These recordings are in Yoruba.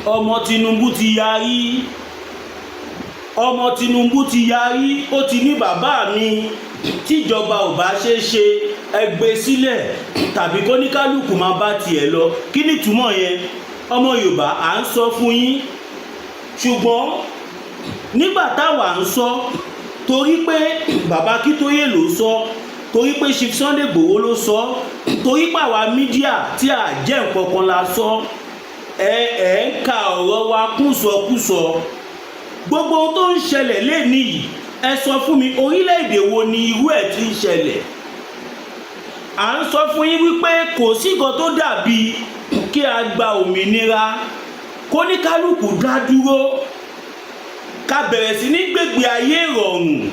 Ọmọ Tinubu ti yarí, ọmọ Tinubu ti yarí. Ó ti ní, "Bàbá mi, tíjọba ò bá ṣe é ṣe, ẹ gbé sílẹ̀ tàbí kó ní kálukú máa bá tiẹ̀ lọ." Kí ni ìtumọ̀ yẹn, ọmọ Yorùbá? À ń sọ fún yín, ṣùgbọ́n nígbà táwa ń sọ, torí pé bàbá Akíntóyè ló sọ, torí pé Chief Sunday Igboho ló sọ, torí pé àwa media tí a jẹ́ nǹkan kan la sọ, ẹ ń ka ọ̀rọ̀ wa kúsọkúsọ. Gbogbo ohun tó ń ṣẹlẹ̀ lénìí yìí, ẹ sọ fún mi, orílẹ̀-èdè wo ni irú ẹ̀ ti ń ṣẹlẹ̀? À ń sọ fún yín wípé kò sí nǹkan tó dàbí kí a gba òmìnira, kóníkálukú dá dúró, ká bẹ̀rẹ̀ sí ní gbègbè ayé ìrọ̀rùn.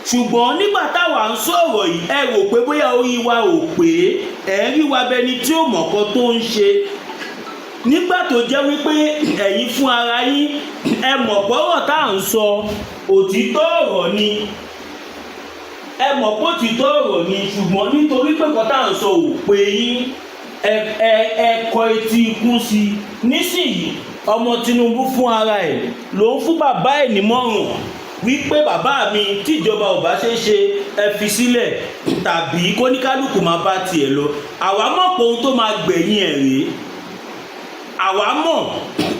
Ṣùgbọ́n nígbà táwa ń sọ̀rọ̀ yìí, ẹ rò pé bóyá orí wa ò pé, ẹ̀ ń rí wa bẹni tí ò mọ̀kan tó ń ṣe, nígbà tó jẹ́ wípé ẹ̀yin fún ara yín, ẹ mọ̀ pọ́rọ̀ tá à ń sọ, òtítọ́ ọ̀rọ̀ ni. Ẹ mọ̀ pé òtítọ́ ọ̀rọ̀ ni, ṣùgbọ́n nítorí pé nǹkan tá à ń sọ ò pé yín, ẹ kọ etí ikún sí i. Nísìnyí, ọmọ Tinubu fún ara ẹ̀ ló ń fún bàbá ẹ̀ nímọ̀ràn wípé, "Bàbá mi, tíjọba ò bá ṣe é ṣe, ẹ fi sílẹ̀ tàbí kóníkálukú máa bá tiẹ̀ lọ." Àwa mọ̀ pé ohun tó máa gbẹ̀yìn ẹ̀ rèé. Àwa mọ̀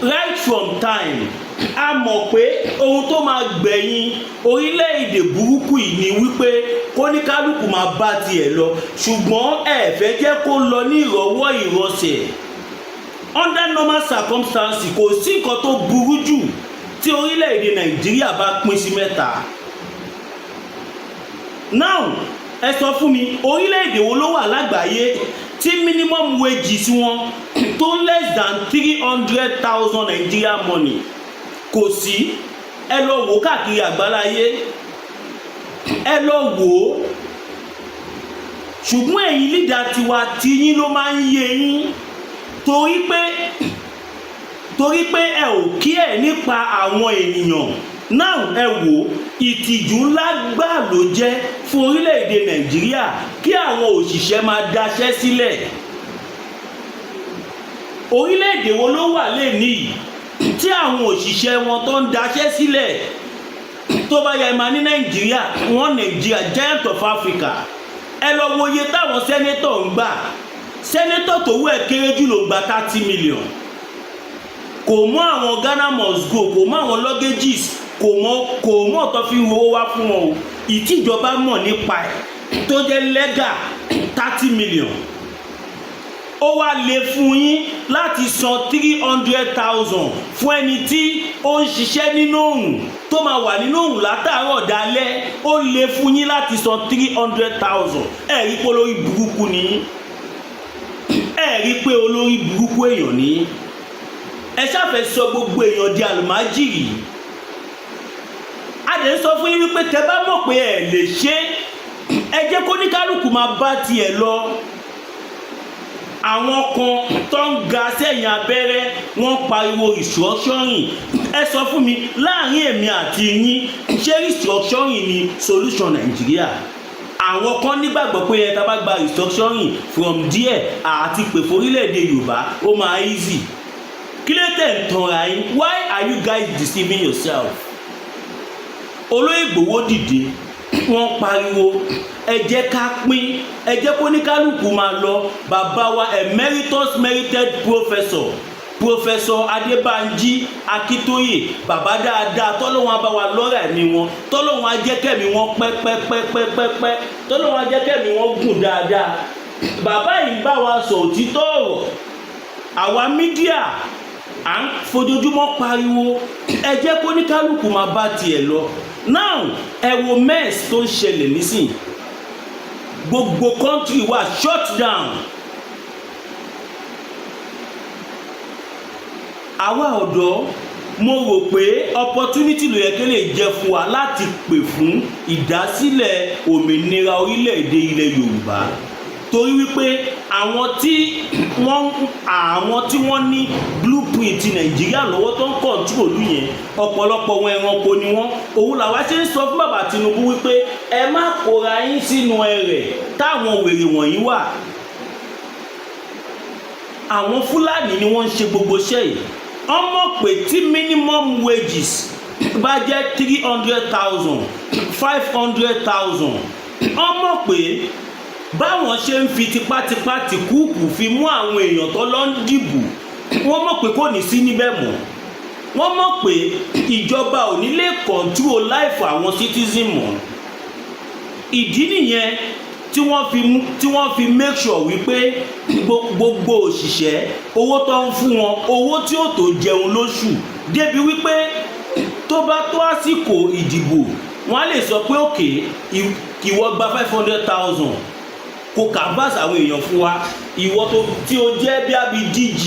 right from time, a mọ̀ pé ohun tó máa gbẹ̀yìn orílẹ̀-èdè burúkú yìí ni wípé kóníkálukú máa bá tiẹ̀ lọ, ṣùgbọ́n ẹ fẹ́ jẹ́ kó lọ ní ìrọ̀wọ́ ìrọsẹ̀. Under normal circumstances, kò sí nǹkan tó burú jù tí orílẹ̀-èdè Nàìjíríà bá pín sí mẹ́ta. Now, ẹ sọ fún mi, orílẹ̀-èdè wo ló wà lágbàáyé tí minimum wages wọn tó less than 300,000 Nigeria money? Kò sí. Ẹ lọ wò káàkiri àgbáláyé, ẹ lọ wò ó. Ṣùgbọ́n ẹ̀yin leader tiwa, tiyín ló máa ń yé yín, torí pé ẹ ò kí ẹ̀ nípa àwọn ènìyàn náà. Ẹ wò, ìtìjú ńlá gbà ló jẹ́ fún orílẹ̀-èdè Nàìjíríà kí àwọn òṣìṣẹ́ máa daṣẹ́ sílẹ̀. Orílẹ̀-èdè wo ló wà lẹ́nìí yìí tí àwọn òṣìṣẹ́ wọn tó ń daṣẹ́ sílẹ̀? Tó bá yẹ máa ní Nàìjíríà, wọn Nàìjíríà, giant of Africa. Ẹ lọ wo iye táwọn senator ń gbà. Senator tó wú ẹ̀ kéré jù ló ń gba 30 million. Kò mú àwọn Ghana must go, kò mú àwọn luggages, kò mọ tó fi ń owó wá fún wọn o. Ìtìjọba mọ̀ nípa ẹ̀ tó jẹ́ legal, 30 million. Ó wá lè fún yín láti san 300,000 fún ẹni tí ó ń ṣiṣẹ́ nínú òrùn, tó máa wà nínú òrùn látàárọ̀ dalẹ́. Ó lè fún yín láti san 300,000. Ẹ rí pé olórí burúkú ni yín. Ẹ rí pé olórí burúkú èèyàn ni yín. Ẹ ṣàfẹ́ sọ gbogbo èèyàn di àlùmájìrì. A dẹ̀ ń sọ fún yín wípé tẹ bá mọ̀ pé ẹ lè ṣe, ẹ jẹ́ kó ní kálukú máa bá tiẹ̀ lọ. Àwọn kan tó ń ga sẹ́yìn abẹ́rẹ́, wọ́n pariwo restructuring. Ẹ sọ fún mi, láàrin èmi àti yín, ṣé restructuring ni solution Nàìjíríà? Àwọn kan nígbàgbọ́ pé ẹ tá bá gba restructuring, from there àti pè fórílẹ̀-èdè Yorùbá, ó máa easy. Kí ló tẹ̀ ń tanra yín? Why are you guys deceiving yourself? Olóyè Ìgbòho dìde, wọ́n pariwo, "Ẹ jẹ́ ká pín, ẹ jẹ́ kó ní kálukú máa lọ." Bàbá wa emeritus merited professor, Professor Adébánjí Akíntóyè, bàbá dáadáa, tọ́lọ́wọ́n á bá wa lọ́rẹ̀ ẹ̀mí wọn, tọ́lọ́wọ́n á jẹ́ kẹ́mi wọn pẹ́pẹ́pẹ́pẹ́pẹ́, tọ́lọ́wọ́n á jẹ́ kẹ́mi wọn gùn dáadáa. Bàbá yìí ń bá wa sọ òtítọ́ ọ̀rọ̀. Àwa media à ń fojoojúmọ́ pariwo, "Ẹ jẹ́ kó ní kálukú máa bá tiẹ̀ lọ." Now, ẹ wo mess tó ń ṣẹlẹ̀ nísìn. Gbogbo country wà shut down. Àwa ọ̀dọ́, mo rò pé opportunity ló yẹ kí lè jẹ́ fún wa láti pè fún ìdásílẹ̀ òmìnira orílẹ̀-èdè ilẹ̀ Yorùbá, torí wípé àwọn tí wọ́n ní blueprint Nàìjíríà lọ́wọ́, tó ń control yẹn, ọ̀pọ̀lọpọ̀ wọn, ẹranko ni wọ́n. Òun làwa ṣe ń sọ fún bàbá Tinubu wípé ẹ má kóra yín sínú ẹrẹ̀ táwọn wèrè wọ̀nyí wà. Àwọn Fúlàní ni wọ́n ń ṣe gbogbo iṣẹ́ yìí. Wọ́n mọ̀ pé tí minimum wages bá jẹ́ 300,000, 500,000, wọ́n mọ̀ pé báwọn ṣe ń fi tipátipá tìkúùkù fi mú àwọn èèyàn tó lọ ń dìbò, wọ́n mọ̀ pé kò ní sí níbẹ̀ mọ́. Wọ́n mọ̀ pé ìjọba ò ní lè control life àwọn citizen mọ́. Ìdí nìyẹn tí wọ́n fi make sure wípé gbogbo òṣìṣẹ́, owó tó ń fún wọn, owó tí ó tó jẹun lóṣù, débi wípé tó bá tó àsìkò ìdìbò, wọ́n á lè sọ pé, "Okay, ìwọ gba 500,000, kó canvass àwọn èèyàn fún wa. Ìwọ tó tí o jẹ́ bí abi DG,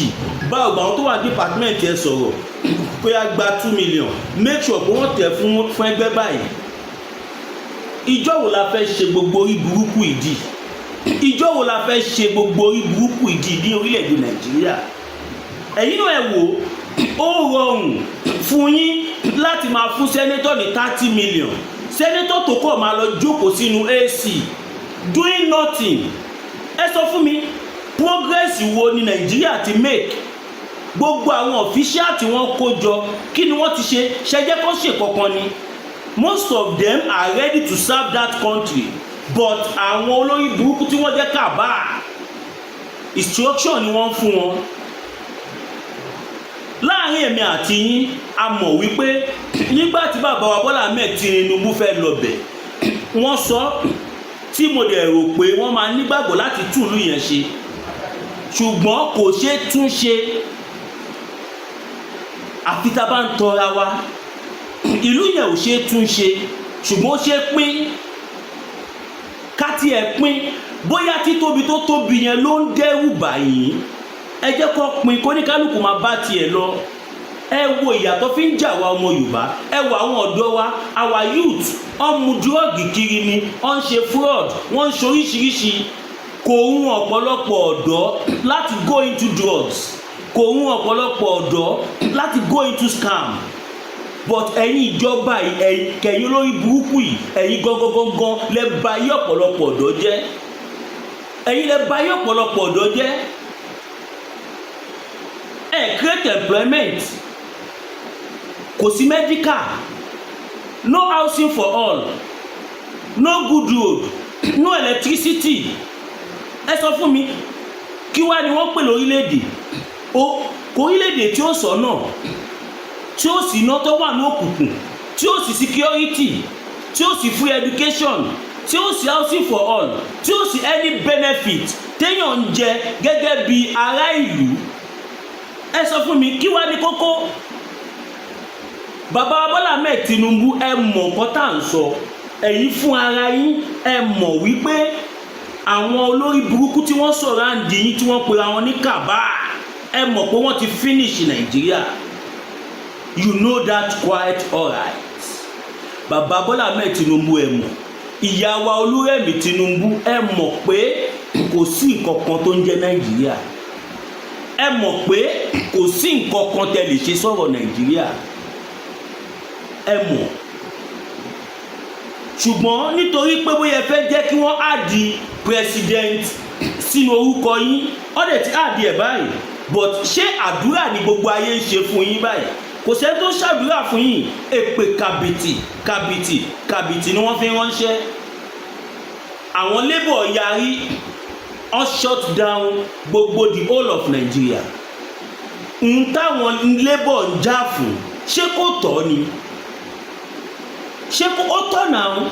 báwo gba àwọn tó wà ní department ẹ sọ̀rọ̀ pé a gba 2 million, make sure pé wọ́n tẹ̀ fún ẹgbẹ́ báyìí." Ìjọ wo la fẹ́ ṣe gbogbo orí burúkú ìdí? Ìjọ wo la fẹ́ ṣe gbogbo orí burúkú ìdí ní orílẹ̀-èdè Nàìjíríà? Ẹ̀yin náà ẹ wò ó, rọrùn fún yín láti máa fún senator ní 30 million, senator tó kọ̀ máa lọ jókòó sínú AC doing nothing. Ẹ sọ fún mi, progress wo ni Nàìjíríà ti make? Gbogbo àwọn official tí wọ́n kó jọ, kí ni wọ́n ti ṣe? Ṣẹjẹ́ kó ṣe kankan ni? Most of them are ready to serve that country, but àwọn olórí burúkú tí wọ́n jẹ́ cabal, instruction ni wọ́n ń fún wọn. Láàrin èmi àti yín, a mọ̀ wípé nígbà tí bàbá wa Bọ́lá Ahmed Tinubu fẹ́ lọ bẹ̀, wọ́n sọ tí mo dẹ̀ rò pé wọ́n máa nígbàgbọ́ láti túlù yẹn ṣe, ṣùgbọ́n kò ṣeé tún ṣe àfi tá a bá ń tọra wa. Ìlú yẹn ò ṣeé tún ṣe, ṣùgbọ́n ó ṣe pín. Ká tiẹ̀ pín, bóyá títóbi tó tóbi yẹn ló ń dẹ́rù bà yín. Ẹ jẹ́ kó pín, kóníkálukú máa bá tiẹ̀ lọ. Ẹ wo ìyàtọ̀ fi ń jà wá ọmọ Yorùbá. Ẹ wo àwọn ọ̀dọ́ wa, our youth, wọ́n mu drug kiri ni, wọ́n ń ṣe fraud, wọ́n ń ṣe oríṣiríṣi. Kò ń ọ̀pọ̀lọpọ̀ ọ̀dọ́ láti go into drugs, kò ń ọ̀pọ̀lọpọ̀ ọ̀dọ́ láti go into scam, but ẹ̀yin ìjọba yìí, ẹ̀yin kẹ̀yin olórí burúkú yìí, ẹ̀yin gangan lẹ bà ayé ọ̀pọ̀lọpọ̀ ọ̀dọ́ jẹ́. Ẹ̀yin lẹ bà ayé ọ̀pọ̀lọpọ̀ ọ̀dọ́ jẹ́. Ẹ create employment, kò sí medical, no housing for all, no good road, no electricity. Ẹ sọ fún mi, kí wá ni wọ́n pè lórílẹ̀‐èdè o? Kò orílẹ̀-èdè tí ó sọ náà, tí ó sì iná tó wà ní òkùnkùn, tí ó sì security, tí ó sì free education, tí ó sì housing for all, tí ó sì any benefit téèyàn ń jẹ gẹ́gẹ́ bí ará ìlú. Ẹ sọ fún mi, kí wá ní kókó? Bàbá Bọ́lá Ahmed Tinubu, ẹ mọ̀ nǹkan tá à ń sọ. Ẹ̀yin fún ara yín, ẹ mọ̀ wípé àwọn olórí burúkú tí wọ́n sọ̀rọ̀ àǹdí yín, tí wọ́n pera wọn ní cabal, ẹ mọ̀ pé wọ́n ti finish Nàìjíríà. You know that quite alright. Bàbá Bọ́lá Ahmed Tinubu, ẹ mọ̀. Ìyá wa Olúrẹ̀mí Tinubu, ẹ mọ̀ pé kò sí nǹkan kan tó ń jẹ́ Nàìjíríà. Ẹ mọ̀ pé kò sí nǹkan kan tẹ́ lè ṣe sọ̀rọ̀ Nàìjíríà. Ẹ mọ̀, ṣùgbọ́n nítorí pé bóyá ẹ fẹ́ jẹ́ kí wọ́n add president sínú orúkọ yín, wọ́n dẹ̀ ti add ẹ̀ báyìí. But ṣé àdúrà ni gbogbo ayé ń ṣe fún yín báyìí? Kò sẹ́ni tó ń ṣàdúrà fún yín. Èpè kàbìtì kàbìtì kàbìtì ni wọ́n fi ránṣẹ́. Àwọn labour yarí, wọ́n shut down gbogbo the whole of Nigeria. Ń táwọn labour ń jà fún, ṣé kò tọ́ ni? Ṣé kò ó tọ́ náà?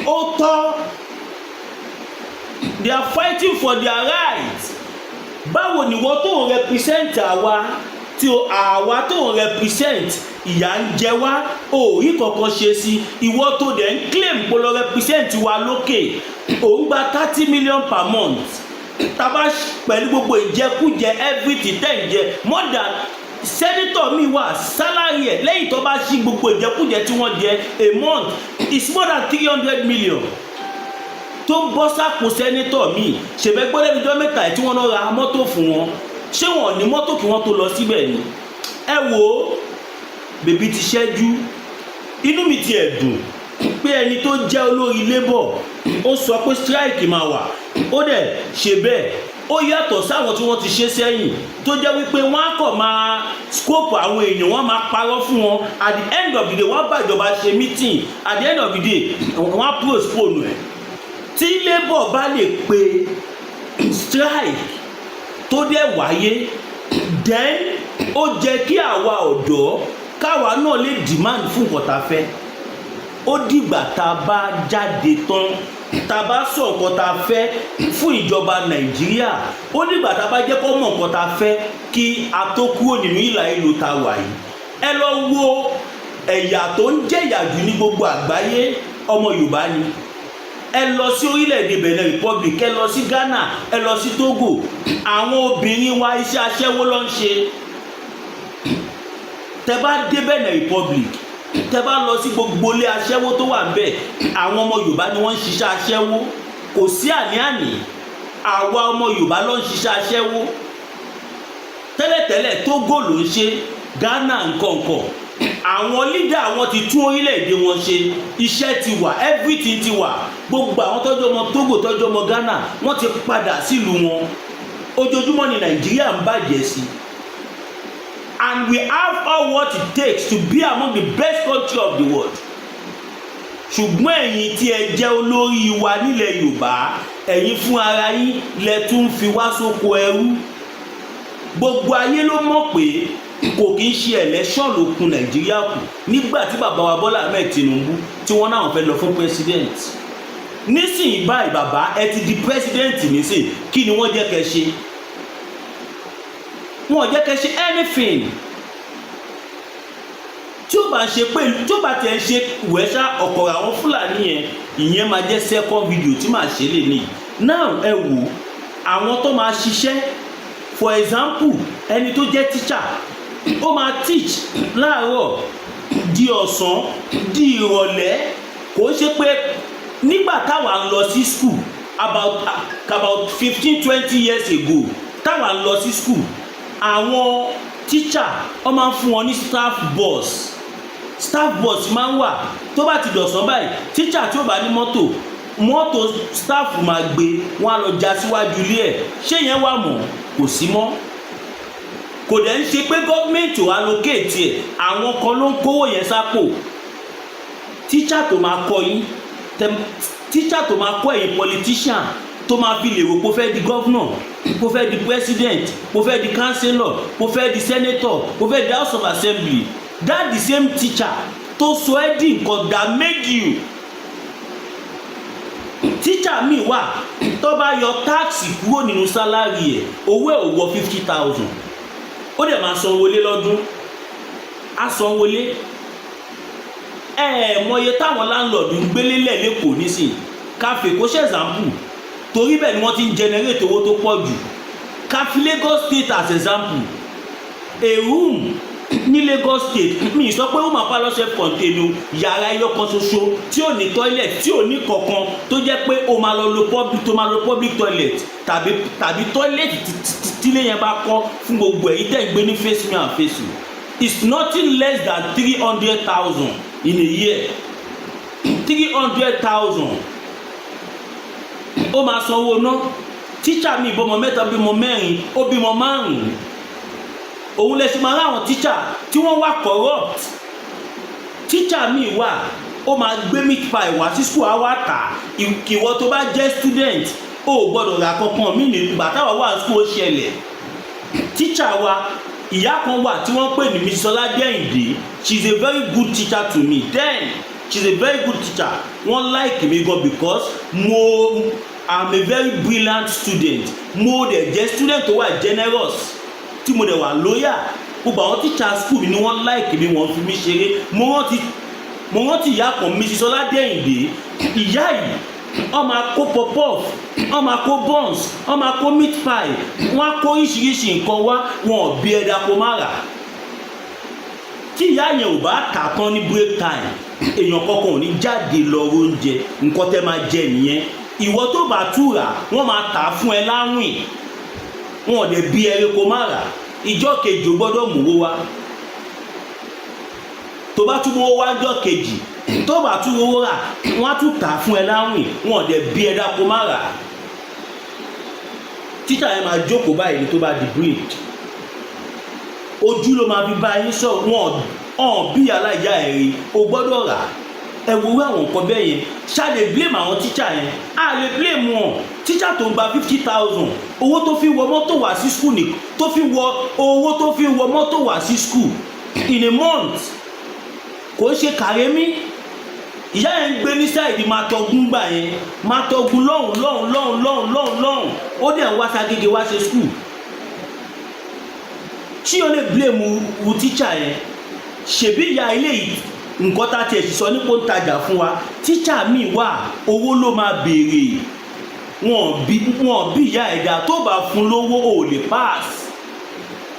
Ó tọ́. They are fighting for their rights. Báwo ni wọ́n tó ń represent àwa, tí àwa tó ń represent, ìyà ń jẹ wá, ò rí kankan ṣe sí? Ìwọ tó dẹ̀ ń claim pé lọ represent wa lókè, ò ń gba 30 million per month, tàbá pẹ̀lú gbogbo ìjẹkújẹ, everything tẹ̀ ń jẹ. More than senator mi wà, salary ẹ̀ lẹ́yìn tó bá ṣí gbogbo ìjẹkújẹ tí wọ́n jẹ a month is more than 300 million tó ń bọ́ sápò senator mi. Ṣèbẹ́ gbọ́dọ̀ ẹni tó mẹ́ta ẹ̀ tí wọ́n lọ ra mọ́tò fún wọn, ṣé wọn ní mọ́tò kí wọ́n tó lọ síbẹ̀ ni? Ẹ wo, bèbí ti ṣẹ́jú. Inú mi ti ẹ̀ dùn pé ẹni tó jẹ́ olórí labour, ó sọ pé strike máa wà, ó dẹ̀ ṣe bẹ́ẹ̀. Ó yàtọ̀ sáwọn tí wọ́n ti ṣe sẹ́yìn, tó jẹ́ wípé wọ́n á kọ̀ máa scope àwọn èèyàn, wọ́n máa parọ́ fún wọn. At the end of the day, wọ́n bá ìjọba ṣe meeting, at the end of the day, wọ́n á postpone ẹ̀. Tí labour bá lè pe strike tó dẹ̀ wáyé, then ó jẹ́ kí àwa ọ̀dọ́ káwa náà lè demand fún nǹkan tá a fẹ́. Ó dìgbà tá a bá jáde tán, tá a bá sọ nǹkan tá a fẹ́ fún ìjọba Nàìjíríà, ó dìgbà tá a bá jẹ́ kó mọ̀ nǹkan tá a fẹ́ kí a tó kúrò nínú ìlà ìlú tá a wà yìí. Ẹ lọ wo ẹ̀yà tó ń jẹ̀yà jù ní gbogbo àgbáyé, ọmọ Yorùbá ni. Ẹ lọ sí orílẹ̀-èdè Benin Republic, ẹ lọ sí Ghana, ẹ lọ sí Togo, àwọn obìnrin wa, iṣẹ́ aṣẹ́wó ló ń ṣe. Tẹ bá dé Benin Republic, tẹ bá lọ sí gbogbo ilé aṣẹ́wó tó wà níbẹ̀, àwọn ọmọ Yorùbá ni wọ́n ń ṣiṣẹ́ aṣẹ́wó. Kò sí àní-àní, àwa ọmọ Yorùbá ló ń ṣiṣẹ́ aṣẹ́wó. Tẹ́lẹ̀tẹ́lẹ̀, Togo ló ń ṣe, Ghana, nkankan. Àwọn leader wọn ti tún orílẹ̀-èdè wọn ṣe, iṣẹ́ ti wà, everything ti wà. Gbogbo àwọn tọ́jú ọmọ Togo, tọ́jú ọmọ Ghana, wọ́n ti padà sílùú wọn. Ojoojúmọ́ ni Nàìjíríà ń bàjẹ́ sí, and we have all what it takes to be among the best country of the world. Ṣùgbọ́n ẹ̀yin tí ẹ jẹ́ olórí wa nílẹ̀ Yorùbá, ẹ̀yin fún ara yín lẹ tún fi wá sóko ẹrú. Gbogbo ayé ló mọ̀ pé kò kí ń ṣe election ló kun Nàìjíríà kù. Nígbà tí bàbá wa Bọ́lá Ahmed Tinubu, tí wọ́n náà fẹ́ lọ fún president nísìnyí báyìí, bàbá, ẹ ti di president nísìnyí, kí ni wọ́n jẹ́ kẹ́ ṣe? Wọ́n jẹ́ kẹ́ ṣe anything. Tí ó bá ṣe pé, tí ó bá tiẹ̀ ṣe wẹ́ṣà ọ̀kọ̀rọ̀ àwọn Fúlàní yẹn, ìyẹn máa jẹ́ second video tí màá ṣe lè ní. Now, ẹ wò àwọn tó máa ṣiṣẹ́. For example, ẹni tó jẹ́ teacher, ó máa teach láàárọ̀ di ọ̀sán di ìrọ̀lẹ́. Kò ṣe pé nígbà táwa ń lọ sí school about 15, 20 years ago, táwa ń lọ sí school, àwọn teacher, wọ́n máa ń fún wọn ní staff bus. Staff bus máa ń wà. Tó bá ti dọ̀sán báyìí, teacher tí ó bá ní mọ́tò, mọ́tò staff máa gbé wọn á lọ já síwájú ilé ẹ̀. Ṣé yẹn wà mọ́? Kò sí mọ́. Kò dẹ̀ ń ṣe pé gọ́ọ̀mẹ̀ntì ò allocate ẹ̀, àwọn kan ló ń kówó yẹn sápò. Teacher tó máa kọ́ yín, teacher tó máa kọ́ ẹ̀yin politician, tó máa fi lè rò pé ó fẹ́ di governor, kó fẹ́ di president, kó fẹ́ di councillor, kó fẹ́ di senator, kó fẹ́ di House of Assembly, that the same teacher tó sọ ẹ́ di nǹkan, that made you teacher. Mi wà tó bá yọ tax kúrò nínú salary ẹ̀, owó ẹ̀ ò wọ 50,000. Ó dẹ̀ máa san wọlé lọ́dún, á san wọlé. Ẹ ẹ̀ mọye táwọn landlord ń gbélé lẹ̀ lẹ́kọ̀ọ́ nísìn. Káfí kó ṣe example, torí bẹ́ẹ̀ ni wọ́n ti ń generate owó tó pọ̀ jù. Ká fi Lagos State as example. A room ní Lagos State, mi sọ pé room and parlour self contained o, yàrá ẹyọ kan ṣoṣo tí ò ní toilet, tí ò ní kankan, tó jẹ́ pé o máa lọ lo public, tó máa lo public toilet tàbí toilet tílé yẹn bá kọ́ fún gbogbo ẹ̀yin tẹ́ ń gbé ní face me and face you, it's nothing less than 300,000 in a year. 300,000. Ó máa sanwó ná. Tíṣà mi ìbọmọ mẹ́ta, bímọ mẹ́rin, ó bímọ márùn-ún. Òun lè ṣe máa ráwọn tíṣà tí wọ́n wà corrupt. Tíṣà mi wà, ó máa gbé meat pie wá sí school, á wá tà. Ìwọ tó bá jẹ́ student, ó gbọ́dọ̀ rà kankan mí. Nígbà táwa wà school, ó ṣẹlẹ̀. Tíṣà wa, ìyá kan wà tí wọ́n pè ní Mrs. Ọládẹ́yìndé. She is a very good teacher to me then. She is a very good teacher. Wọ́n like mi gan because mo am a very brilliant student. Mo dẹ̀ jẹ́ student tó wà generous, tí mo dẹ̀ wà loyal. Gbogbo àwọn teacher school mi ni wọ́n like mi, wọ́n fi mí ṣeré. Mo rántí ìyá kan, Mrs. Ọládẹ́yìndé. Ìyá yìí, wọ́n máa kó puff-puff, wọ́n máa kó buns, wọ́n máa kó meat pie, wọ́n á kó oríṣiríṣi nǹkan wá. Wọn ò bí ẹ̀dá kó má rà. Tí ìyá yẹn ò bá tà tán ní break time, èèyàn kankan ò ní jáde lọ oúnjẹ. Nǹkan tẹ́ máa jẹ nìyẹn. Ìwọ tó bá túra, wọ́n máa tà á fún ẹ láwìn. Wọn ò dẹ̀ bí ẹrẹ kó má rà. Ìjọ́ kejì, ó gbọ́dọ̀ mú owó wá. Tó bá tún mú owó wá ìjọ́ kejì, tó bá tún owó rà, wọ́n á tún tà á fún ẹ láwìn. Wọn ò dẹ̀ bí ẹ̀dá kó má rà. Tíṣà yẹn máa jókòó báyìí ní tó bá di break, ojú ló máa fi bá yín sọ̀rọ̀. Wọn ọ̀n bí aláìyá ẹ̀ rí o gbọ́dọ̀ rà. Ẹ wo irú àwọn nǹkan bẹ́ẹ̀ yẹn. Ṣá lè blame àwọn tíṣà yẹn? A lè blame wọn. Tíṣà tó ń gba 50,000, owó tó fi wọ mọ́tò wá sí school ní tó fi wọ, owó tó fi wọ mọ́tò wá sí school in a month, kò ṣe kàrémí. Ìyá yẹn ń gbé ní side Mátọ́gùn gbà yẹn, Mátọ́gùn lọ́hùn lọ́hùn lọ́hùn lọ́hùn lọ́hùn lọ́hùn. Ó dẹ̀ ń wá ságége wá ṣe school. Tí o lè blame wu tíṣà yẹn? Ṣèbí ìyá ilé yìí, nǹkan tá a tiẹ̀ sì sọ nípò ń tajà fún wa. Tíṣà míì wà, owó ló máa béèrè. Wọn bí ìyá ẹ̀dá tó bá fún lówó, ò lè pass.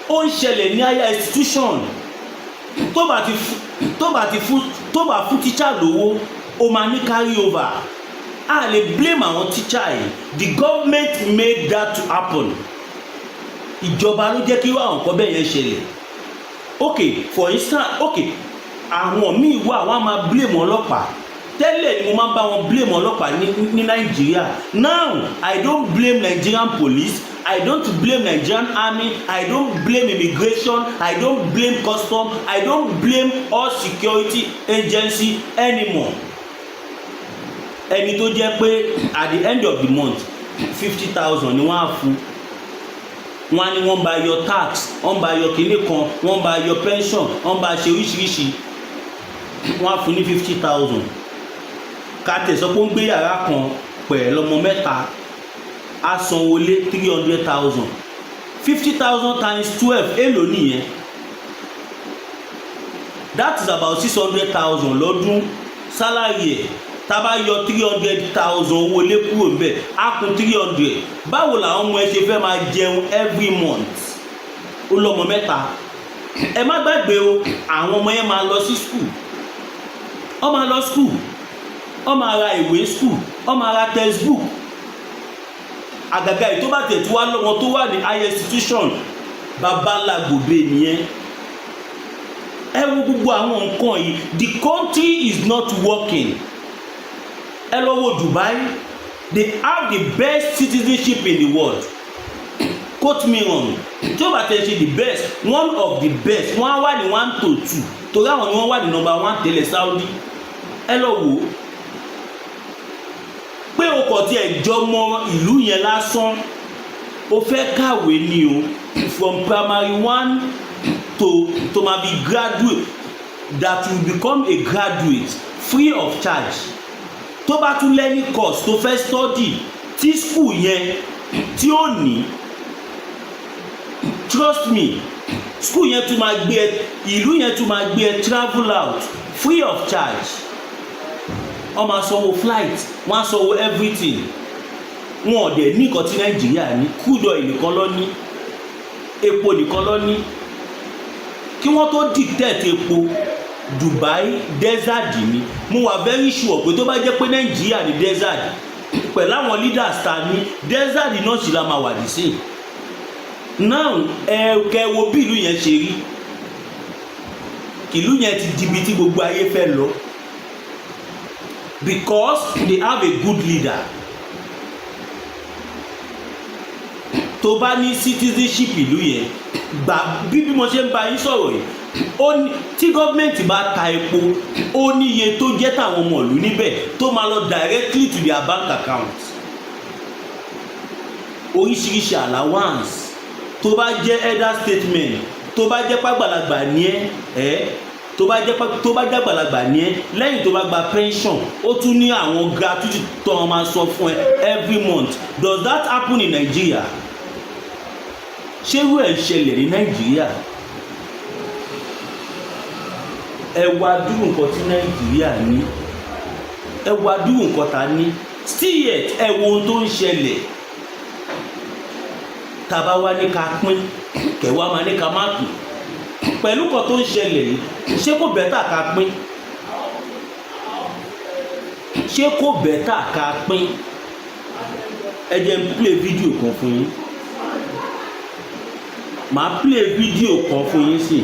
Ó ń ṣẹlẹ̀ ní higher institution. Tó bá fún tíṣà lówó, ó máa ní carry over. A lè blame àwọn tíṣà yìí. The government made that to happen. Ìjọba ló jẹ́ kí àwọn nǹkan bẹ́ẹ̀ yẹn ṣẹlẹ̀. Ok, for instance, ok, àwọn míì wà, wọ́n á máa blame ọlọ́pàá. Tẹ́lẹ̀ ni mo máa ń bá wọn blame ọlọ́pàá ní Nàìjíríà. Now, I don't blame Nigerian police, I don't blame Nigerian army, I don't blame immigration, I don't blame custom, I don't blame all security agency anymore. Ẹni tó jẹ́ pé at the end of the month, 50,000 ni wọ́n á fún. Wọ́n á ní wọ́n bá yọ tax, wọ́n bá yọ kinní kan, wọ́n bá yọ pension, wọ́n bá ṣe oríṣiríṣi, wọ́n á fún ní 50,000. Ká tẹ̀sán pé ó ń gbé yàrá kan pẹ̀lú ọmọ mẹ́ta, á sanwó lé 300,000. 50,000 times 12, èlò nìyẹn? That is about 600,000 lọ́dún salary ẹ̀. Tá a bá yọ 300,000 owó ilé kúrò níbẹ̀, á kún 300. Báwo làwọn ọmọ ẹ ṣe fẹ́ máa jẹun every month? Ó lọ́mọ mẹ́ta. Ẹ má gbàgbé o, àwọn ọmọ yẹn máa lọ sí school, wọ́n máa lọ school, wọ́n máa ra ìwé school, wọ́n máa ra textbook. Àgàgà yìí, tó bá tẹ̀ tí wá lọ́wọ́ tó wà ní higher institution, babalá gòbè nìyẹn. Ẹ wo gbogbo àwọn nǹkan yìí. The country is not working. Ẹ lọ wo Dubai. They have the best citizenship in the world. Quote me wrong, tí ó bá tẹ̀ ṣe the best, one of the best. Wọ́n á wà ní one to two, torí àwọn ni wọ́n wà ní number one tẹ́lẹ̀, Saudi. Ẹ lọ wò ó pé o kò tiẹ̀ jọmọ ìlú yẹn lásán, o fẹ́ kàwé ni o, from primary one to ma be graduate, that will become a graduate, free of charge. Tó bá tún lẹ́ni course tó fẹ́ study tí school yẹn tí ó ní, trust me, school yẹn tún máa gbé ẹ, ìlú yẹn tún máa gbé ẹ travel out free of charge. Wọ́n máa sanwó flight, wọ́n á sanwó everything. Wọn ò dẹ̀ ní nǹkan tí Nàìjíríà ní. Crude oil nìkan ló ní, epo nìkan ló ní. Kí wọ́n tó dictate epo, Dubai desert ni. Mo wà very sure pé tó bá jẹ́ pé Nàìjíríà ní desert, pẹ̀lú àwọn leaders ta ní, desert náà sì la máa wà dí sí now. Ẹ kẹ́ wo bí ìlú yẹn ṣe rí. Ìlú yẹn ti di ibi tí gbogbo ayé fẹ́ lọ because they have a good leader. Tó bá ní citizenship ìlú yẹn, gbà bí mo ṣe ń bá yín sọ̀rọ̀ yìí, ó ní tí gọ́ọ̀mẹ̀ntì bá ta epo, ó ní iye tó jẹ́ tàwọn ọmọ ìlú níbẹ̀ tó máa lọ directly to their bank account. Oríṣiríṣi allowance. Tó bá jẹ́ elder statesman, tó bá jẹ́ pàgbàlagbà ní ẹ ẹ tó bá jẹ́ tó bá jẹ́ àgbàlagbà ní ẹ, lẹ́yìn tó bá gba pension, ó tún ní àwọn gratuity tó wọn máa sọ fún ẹ every month. Does that happen in Nigeria? Ṣé irú ẹ̀ ń ṣẹlẹ̀ ní Nàìjíríà? Ẹ wá dúró nǹkan tí Nàìjíríà ní, ẹ wá dúró nǹkan tá a ní. Still yet, ẹ wo ohun tó ń ṣẹlẹ̀. Tá a bá wá ní ká pín, kẹwàá máa ní ká má pín. Pẹ̀lú kan tó ń ṣẹlẹ̀ yìí, ṣé kò better ká pín? Ṣé kò better ká pín? Ẹ jẹ́ n play fídíò kan fún yín. Màá play fídíò kan fún yín sí.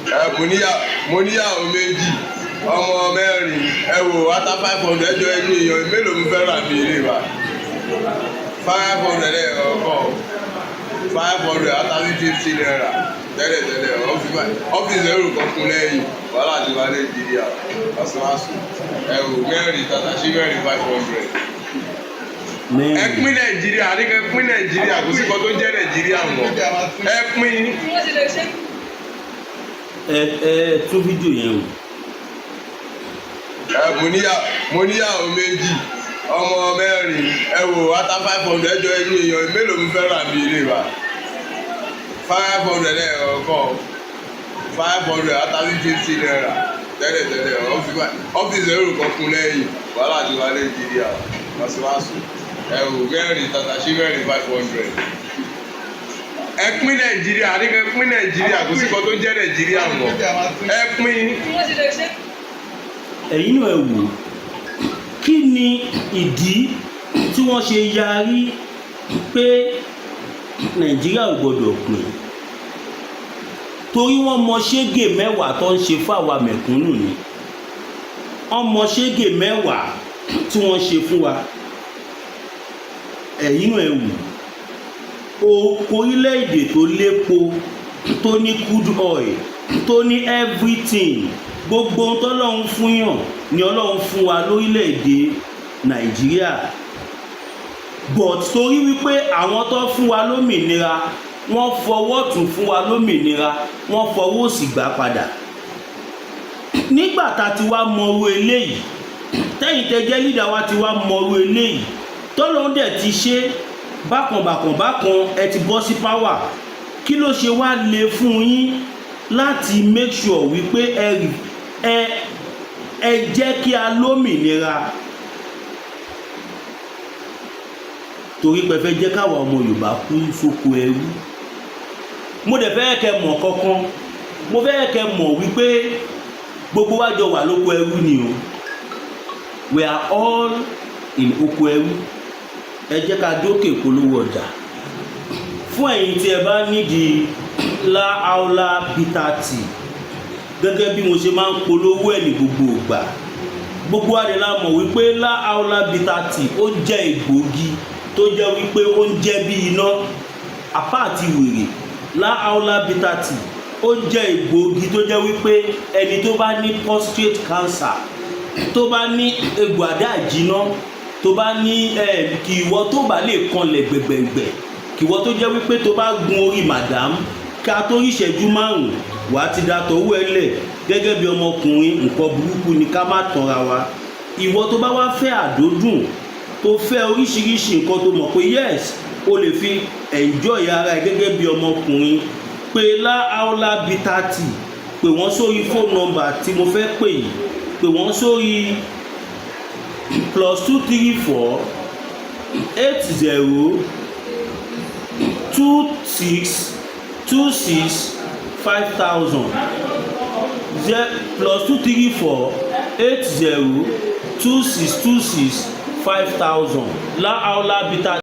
Ẹ, mo níyàwó méjì. Ọmọ mẹ́rin, ẹ wò, ata 500. Ẹjọ́, ẹni èèyàn mélòó mo fẹ́ rà mí ilé wa? 500 ẹ̀ ọkọ̀ 500, ata ₦50 tẹ́lẹ̀tẹ́lẹ̀. Ọ́fíìsì ẹrù kan kún lẹ́yìn wàhálà ti wá Nàìjíríà wàsíwàsù. Ẹ wò, mẹ́rin tàtàṣí mẹ́rin, 500. Ẹ pín Nàìjíríà, àníkẹ́ pín Nàìjíríà. Kò sí kan tó jẹ́ Nàìjíríà mọ́, ẹ pín. Ẹ tún fídíò yẹn wò. Ẹ mo níyàwó méjì, ọmọ mẹ́rin, ẹ wò, ata 500. Ẹjọ́, ẹni èèyàn mélòó mo fẹ́ rà mí ilé wa? 500 ẹ̀ ọkọ̀ 500, ata ₦50 tẹ́lẹ̀tẹ́lẹ̀. Ọ́fíìsì ẹrù kan kún lẹ́yìn wàhálà ti wá Nàìjíríà wàsíwàsù. Ẹ wò, mẹ́rin tàtàṣí mẹ́rin, 500. Ẹ pín Nàìjíríà, àníkẹ́ pín Nàìjíríà. Kò sí kan tó jẹ́ Nàìjíríà mọ́, ẹ pín. Ẹ̀yin náà ẹ wò, kí ni ìdí tí wọ́n ṣe yarí pé Nàìjíríà ò gbọdọ̀ pín? Torí wọ́n mọ ṣégè 10 tó ń ṣe fáwa mẹ̀kúnnù ni. Wọ́n mọ ṣégè 10 tí wọ́n ṣe fún wa. Ẹ̀yin náà ẹ wò o, orílẹ̀-èdè tó lépo, tó ní crude oil, tó ní everything, gbogbo ohun tọ́lọ́run fún yàn ni Ọlọ́run fún wa lórílẹ̀-èdè Nàìjíríà. But torí wípé àwọn tó fún wa lómìnira, wọ́n fọwọ́ tún fún wa lómìnira, wọ́n fọwọ́ òsì gbà padà. Nígbà tá a ti wá mọrú eléyìí, tẹ́yìn tẹ́ jẹ́ leader wa ti wá mọrú eléyìí, tọ́lọ́run dẹ̀ ti ṣe bákan bákan bákan, ẹ ti bọ́ sí power, kí ló ṣe wá le fún yín láti make sure wípé ẹ jẹ́ kí a lómìnira? Torí pé fẹ́ jẹ́ káwa ọmọ Yorùbá kú sóko ẹrú. Mo dẹ̀ fẹ́ kẹ́ mọ̀ kankan, mo fẹ́ kẹ́ mọ̀ wípé gbogbo wa jọ wà lóko ẹrú ni o. We are all in oko ẹrú. Ẹ jẹ́ ká dókè polówó ọjà fún ẹ̀yin tí ẹ bá nídìí La Aula Bitter Tea. Gẹ́gẹ́ bí mo ṣe máa ń polówó ẹ̀ ní gbogbo ìgbà, gbogbo wa dẹ̀ la mọ̀ wípé La Aula Bitter Tea, ó jẹ́ egbòogi tó jẹ́ wípé ó ń jẹ́ bí iná apá àti wèrè. La Aula Bitter Tea, ó jẹ́ egbòogi tó jẹ́ wípé ẹni tó bá ní prostate cancer, tó bá ní egbò àdá àjínà, tó bá ní ẹ kì ìwọ tó bá lè kanlẹ̀ gbẹ̀gbẹ̀gbẹ̀, kì ìwọ tó jẹ́ wípé tó bá gun orí madam, ká tó rí ìṣẹ́jú 5, wàá ti da tọwọ́ ẹ lẹ̀ gẹ́gẹ́ bí ọmọkùnrin. Nǹkan burúkú ni, ká má tanra wa. Ìwọ tó bá wá fẹ́ àdódùn, tó fẹ́ oríṣiríṣi nǹkan, tó mọ̀ pé yes, o lè fi enjoy ara ẹ gẹ́gẹ́ bí ọmọkùnrin, pé La Aula Bitter Tea, pè wọ́n sórí phone number tí mo fẹ́ pè yìí. Pè wọ́n sórí +234 80 26 26 5000, +234 80 26 26 5000. La Aula Bitter.